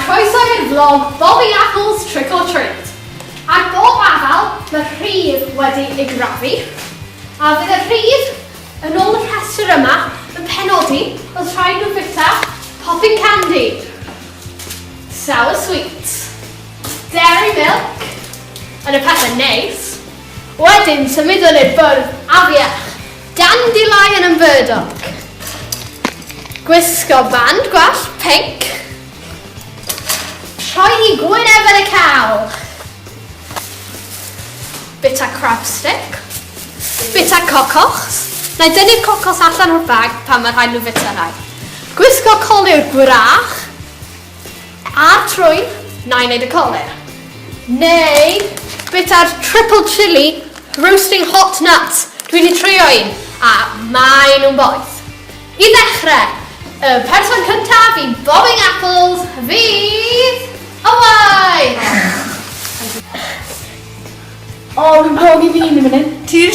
croeso i'r vlog Bobbing Apples Trick or Treat. Ar bob afal, mae rhif wedi ei grafu, a fydd y rhif, yn ôl y rhestr yma, yn penodi os rhaid nhw fwyta popping candy, sour sweets, dairy milk, yn y pethau neis, wedyn symudwn i'r bwrdd afiach, Dandelion and Burdock. Gwisgo band gwallt pinc. Troi i gwyneb yn y cawl. Bita crab stick. Bita cocos. Na i dynnu'r cocos allan o'r bag pan mae rhaid nhw fita rhai. Gwisgo coliwr gwrach. A'r trwyn, na i wneud y colur. Neu bita'r triple chilli roasting hot nuts. Dwi wedi trio un, a maen nhw'n boeth. I ddechrau, y person cyntaf i bobbing apples fydd Owain! O, fi'n pogi fi un yn mynd. Ti'n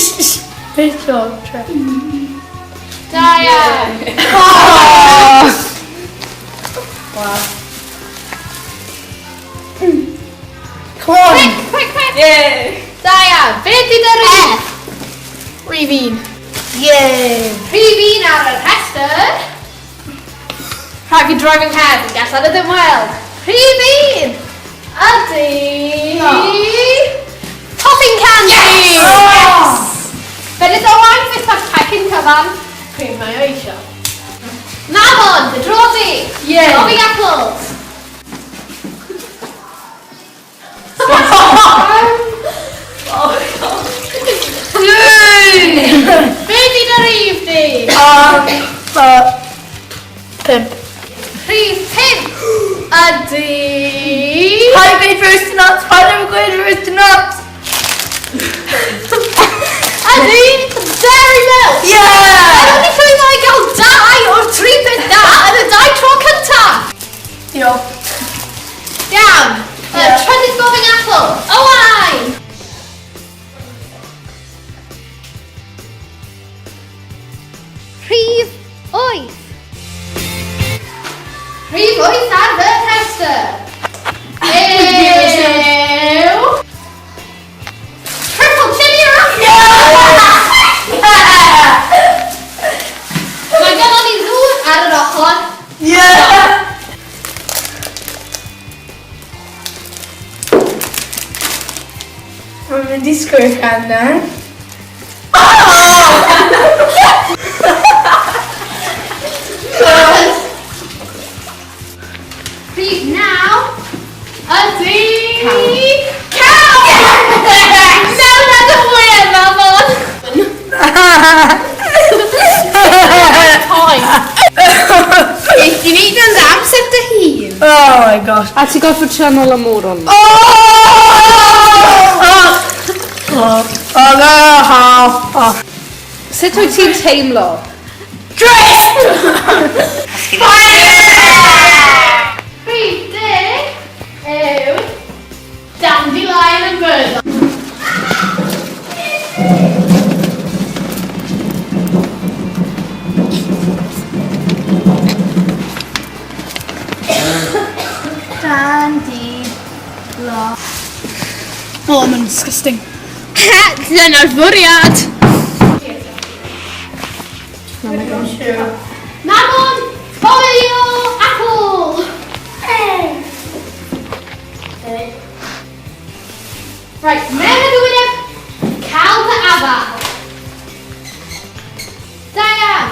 bit o trip. Da iawn! Oh! Wow. Come on! Quick, quick, quick! Yeah! Da iawn! Be di dy rif? Rhif un. Yeah! Rhif un ar y rhestr. Rhaid fi droi fy nghefn, gallan nhw ddim weld. Rhif un ydy... Popping candy! Yes! Yes! Fe wnaeth Owain fyta'r pecyn cyfan pryd mae o eisiau. Mabon, dy dro di! Yeah! Bobbing apples! Be di dy rif di? Pump. Rhif 5 ydy... Paid gweud roast nuts! Paid ever gweud roast nuts! Ydy Dairy Milk! Yeah! Maen nhw wedi llwyddo i gael dau o'r tri peth da yn y dau tro cyntaf! Diolch. Iawn. Y Yeah. trydydd bobbing apple. Owain! Rhif 8. Rhif 8 ar fy rhestr. Yw... Triple chili wrap! Mae gynnon ni ddŵr ar yr ochr. Yeah! Mae'n mynd i sgwrchan nawr. Rhif 9 ydy... Caw! Mewn ar dy wên, Mabon! Poen. Geith di wneud yn dda amser dy hun. Oh my gosh. A ti gorfod trio nôl y moron. Oh! Oh! Oh! Oh! Oh! Oh! Sut wyt ti'n teimlo? Dressed! Rhif 10 yw Dandelion and Burdock. Dandy lo. Oh, mae'n disgusting. Dyna'r fwriad! Mabon, Boio, Apple! Right, mewn y wyneb, cael dy afal. Da iawn.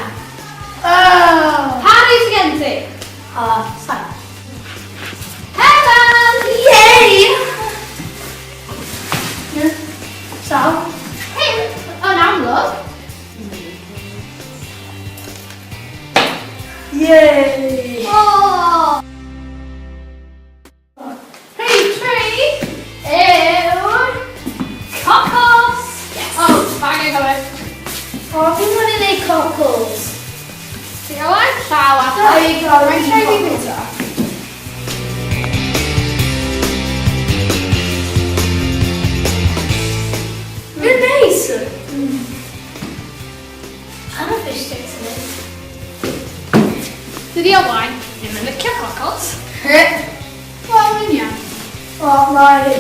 Oh. Pa rif sydd gen ti? Saith. Hefan! Yay! Saw. Pump yn amlwg. Yay! Oh! Rhif 3 yw'r cocos. Yes. Oh, bang yn gywir. O, fi'n mynd i wneud cockles. Ti'n gael oed? Llaw allan. Sorry, Mae'n rhaid i fi. Mae'n neis. I love fish sticks in it. Dydy Owain ddim yn licio cocos. Wel, mae y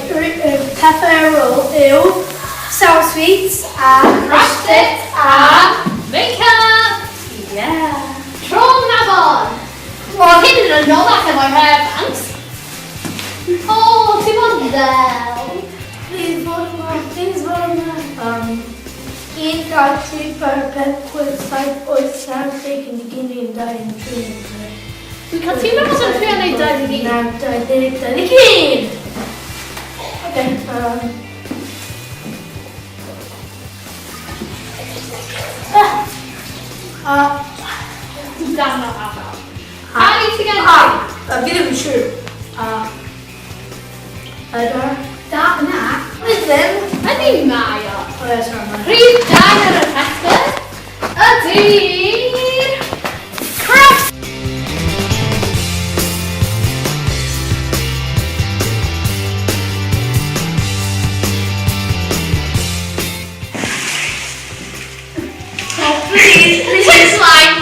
pethau ar ôl yw sour sweets a Crafted a make-up! Yeah. Tro Mabon! Wel, hyn yn anoddach efo'r hairbands. O, ti mor ddel. Please fod yma, please fod yma. 1, 2, 3, 4, 5, 6, 7, 8, 9, 10, 11, 12, 13, 14. Dwi'n cael teimlo bod yn trio neud 21. 9, 20, 21! Okay, ah, Dwi'n dan o afal. Ali, ti gen a, a, fi ddim yn siŵr. A, pedwar. Da, na. Fi ddim. Ydy mae o. O, ie, sorry, mae. Rhif 2 ar y rhestr ydy'r... Crafts! Oh, please, please, slime.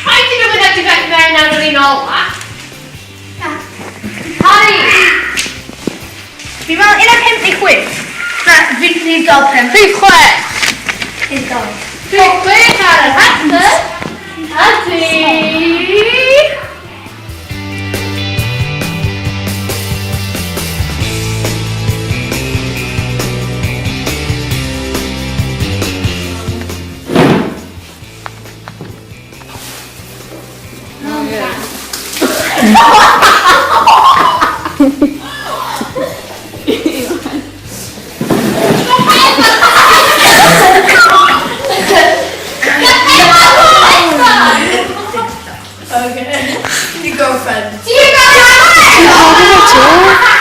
Rhaid i nhw fynd ati fe mewn ar yr un ola. Harry! Fi'n meddwl un o'r pump neu chwech. Na, fi'n rhif dal pump. Rhif 6! Rhif dau. Rhif 6 ar y rhestr ydy... Okay. You go, friend. Ti'n meddwl?